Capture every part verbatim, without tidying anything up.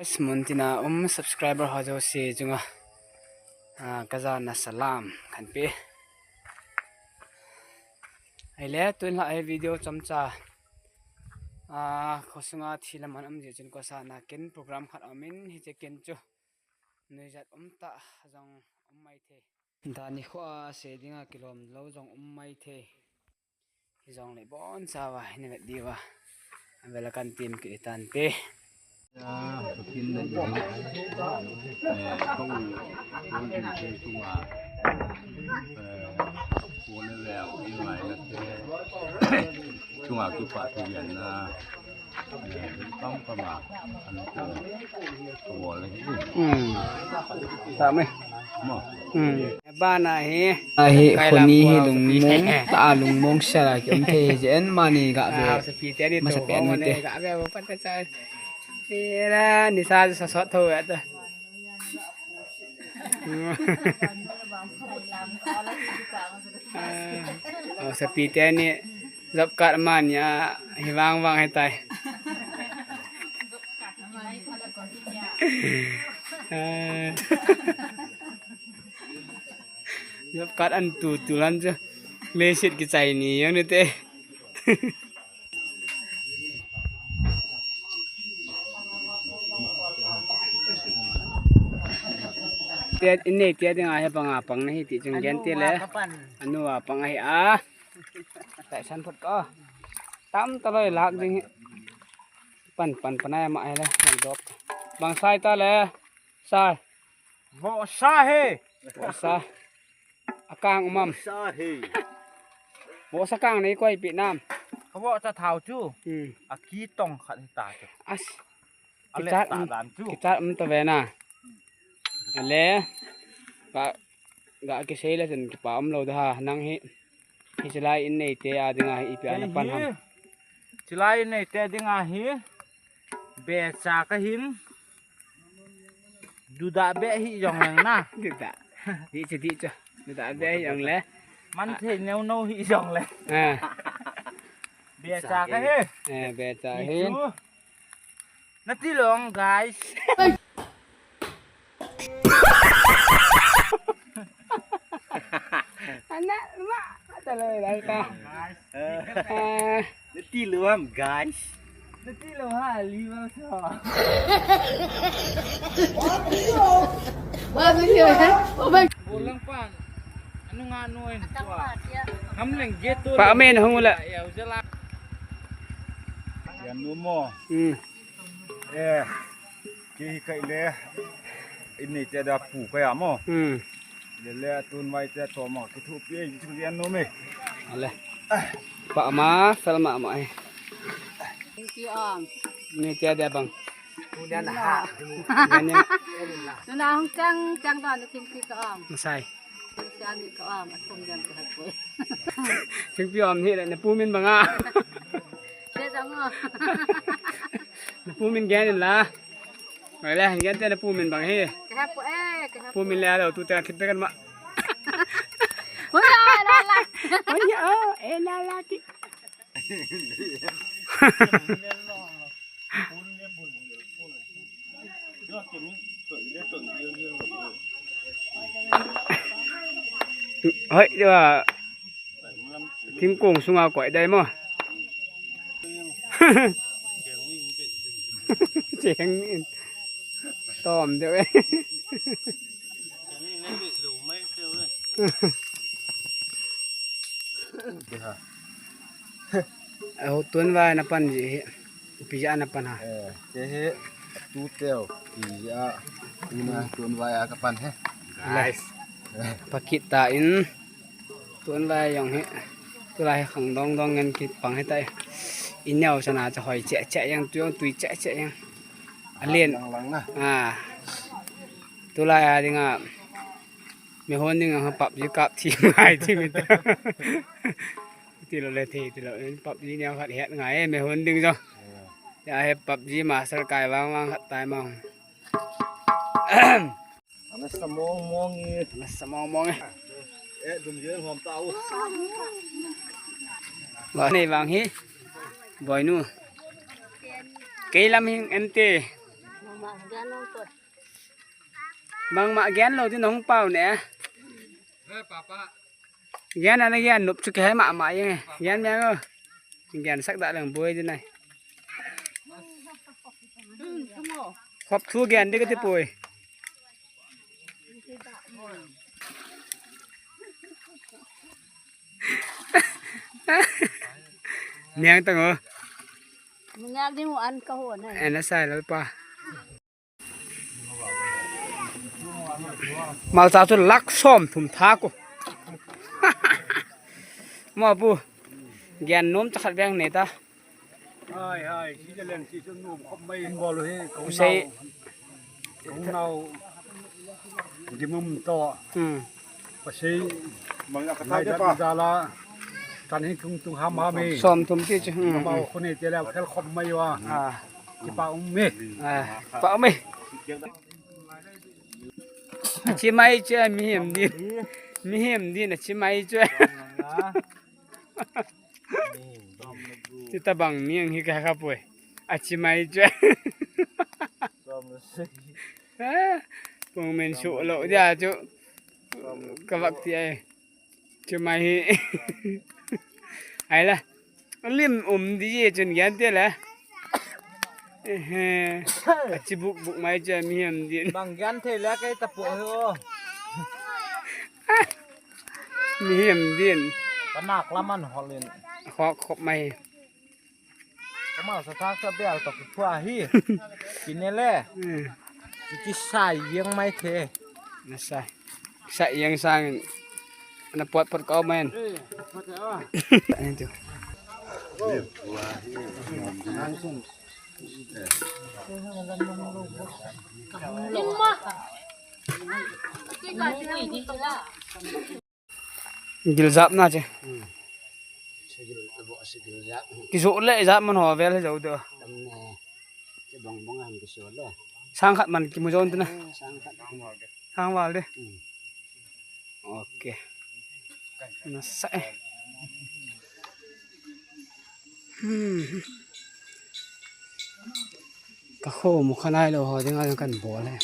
Muntina um subscriber ho jouse chunga, ah, kajana salam kahin pe. Ahile tun la hi video chomcha, ah, khosunga thil aman um jeh chun kosahna kin program khat aumin hiche kin chu nuijat umtah jong um maithei. Dan nikho a se dinga kilom lou jong um maithei. Hijongle bonchauva hin vet diuva avela kahin tem kit tante. Chunga kipathu jeng na. Kam kama an ko ko le. Hmm. Sa me. Mo. Hmm. Bana hi. Ahi khoni hi lungmong ta lungmong sala ki um thei je en mani ga ve. Masa pe ni te. Ga ve pa ta cha. Ti la ni sa sa sot tho ya ta. Haosapi teni job card man ya hi vang vang hitai. Job card an tu tu lan chu. Leiset kichai ni jong ni te. Tia, inei tia dinga hi panga pang nahi ti chun gen ti le. Anu a pang ahi a. Taisan phot ko. Tam taloi lak ding hi. Pan, pan, pan ai ma hi le. Dop. Bang sai ta le. Sai. Vohsa hi. Vohsa. Akang umam. Vohsa hi. Vohsa kang nei koi pi nam. Ka vohsa thao chu. Hmm. Aki tong khat hi ta chu. As. Ale kichat ta um, dan chu. Kichat um ta ve na. Ale. Ka, ka kisei le chun kipa um lou da ha. Nang hi. Hi chilai in nei te a dinga hi ipi ana pan ham. Chilai in nei te dinga hi. Becha ka hin. Duda be hi jong leng na. Duda. Di chu, di chu. Duda be hi jong le. Man thei neu no hi jong le. Ah. Becha ka hi. Eh, becha hi. Nati long, guys. Ana, ma, ata lo lai ka. Eh. Nati lo ham, guys. Nati lo ha, li bang so. Wa, so ni ha. Oh my. Bolang pan. Anu nga nu en. Ngam leng je to. Pa men hung la. Ya, ujala. Ya nu mo. Hmm. Eh, kei hi kai le, in nei te da pu kai a mo. Hmm. Le le tun vai te to mo, kithupi e, chu lian nom e. Ale. Pa ma, fel ma ma e. Thingpi om. Nei te da bang. Tu lian ha. Nei, nei. Tu na hung chang, chang da ni thingpi ka om. Masai. Thingpi om ni ka om, a thum jam ka hapoi. Thingpi om ni le, na pu min bang a. Te jang o. Na pu min gen in la. Ngai le, gen te na pu min bang hi. Ka hapoi, eh, ka hapoi. Pu min le alo tu te khit pe kan ma. Hoya, la la. Hoya, eh, la la ti. Hoi, dia. Thingkong sunga koi dai mo. Cheng in. Tom deu e. Aho tun vai na pan ji hi. Ipi ja na pan ha. Eh, ke hi tu teu. Pi ja. Ina tun vai a ka pan he. Guys. Pakit ta in. Tun lai jong hi, tulai hi khang dong dong ngen kipang hi tai. Ineo chana cha hoi che che jeng, tu jong tui che che jeng. Alen. Lang lang na. Ah. Tulai a dinga, mi hon ding ang PUBG kap thi ngai thi mi ta. Ti lo le thi, ti lo, PUBG neo khat het ngai, mi hon ding jo. Ya he PUBG master kai vang vang khat tai mong. Ana sa mong mong e. Ana sa mong mong e. Eh, dum je hom ta u. Ba nei vang hi. Boinu. Kei lam hing ente. Bangma gen lou tin hung pao ne. Gen ana gen nop chu kihai mama jeng e. Gen meng o. Gen sak da leng boi di nai. Khop thu gen di kati poi. Niang tang o. Niang di mu an ka ho nai. Ana sai lalpa. Malcha chu lak som thum tha ko. Mo pu. Gen nom cha khat veng nei ta. Hai, hai, si le len si chu nom khop mai. Bol hi, kong Usei. Nau. Kong nau. Dimum to. Hmm. Pasei. Mang ka thai pa. Jala. Tan hi tung tung ham ham e. Som thum ti chu. Hmm. Mau khuni te le khel khop mai wa. Ah. Kipa um e. Ah, pa um e. Achi mai chu mihem din. Mihem din achi mai chu. Ti tabang miang hi ka kha poi. Achi mai chu. Ah, pung men su lo dia chu. Ka vak ti ai. Chu mai hi. Ai la. Lim um di ye chun gen te la. Ehe. Achi buk buk mai chu mihem din. Bang gen thei le kei ta pu ho. Mihem din. Ka nak laman holin. Khok khop mai. Kama sa thak sa bel to kithua hi. Kine le. Hmm. Kiki sai yang mai the. Na sai. Sai yang sang. Ana pot pot kau main. Ani tu. Giljap na che. Hmm. Sigil, abo sigil jap. Kijo le jap man ho vel jo do. Tam ne. Che bong bong am kijo le. Sang khat man kimu jon tu na. Eh, sang khat. Sang val de. Hmm. Okay. Na sa e. Hmm. Ka kho mu khanai lo ho ding a kan bol e.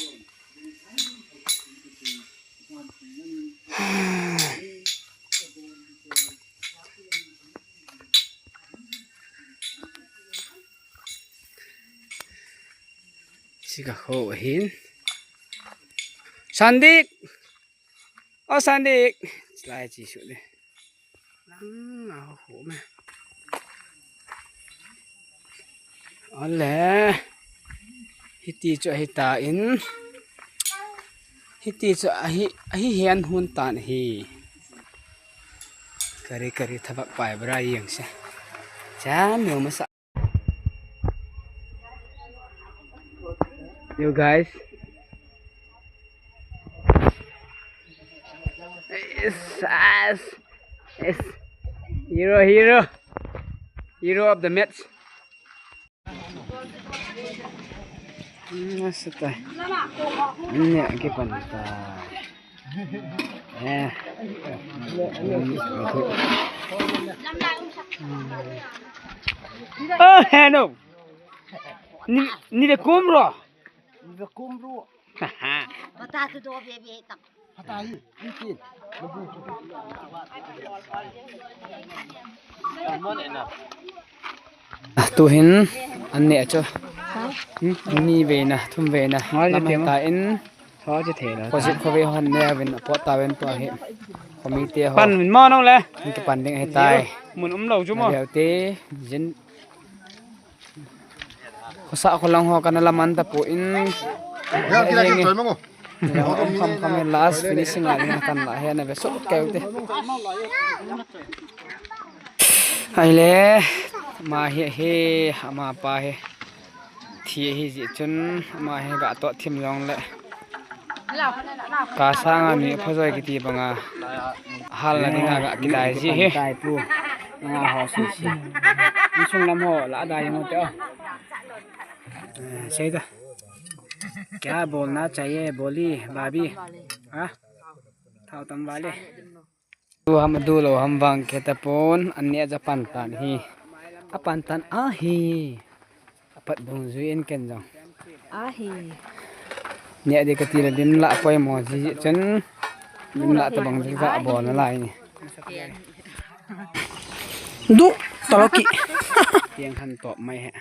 Sika ho hin. Sandik. O Sandik. Lai chi su de. Lang a ho me. Ole. Hiti chu ahi tan. Hiti chu ahi, ahi hian hun tan hi. Kari kari thavak pai bra yang se. Cha meu masa. You guys. Yes, yes, yes. Hero, hero. Hero of the match. Hmm, asa tai. Ni akipan tai. Eh. Oh, hello. Ni, ni de kumro. Ni de kumro. Pata tu do be be tak. Pata hi, ni kin. Tuhin an neh chu. Hmm, ni veina, thum veina. Lam ta in. Khosit khovei hon ne avin apot tauvin tua hi. Khomi te ho. Pan min mo nong le. Min kipan ding ahi tai. Mun um lo chu mo. Leo te jin. Khosa kholang ho kana laman ta pu in. Ya kila ki toy mango. Leo um kham kham last finishing a ding kan la he na ve so keu te. Ahile, ama hi, hi, ama pa hi. Thi hi ji chun, ama hi ga to thim jong le. Ka sanga mi phajoi kiti banga. Hal na dinga ga kidai ji hi. Tai pu. Nga ho si si. Insung lam ho la dai mo te. Eh, sei da. Kya bolna chahiye, boli, bhabi. Ha? Thao tam vale. Du ham, du lou ham vang khe tapon, an neh a ja pan tan hi. A pan tan ahi. A pat dungjui in ken jong. Ahi. Neh ding kati le lim lah poimo ji chun lim lah tabang jing ja bol nalai ni. Du taloki. Tiang han top mai he.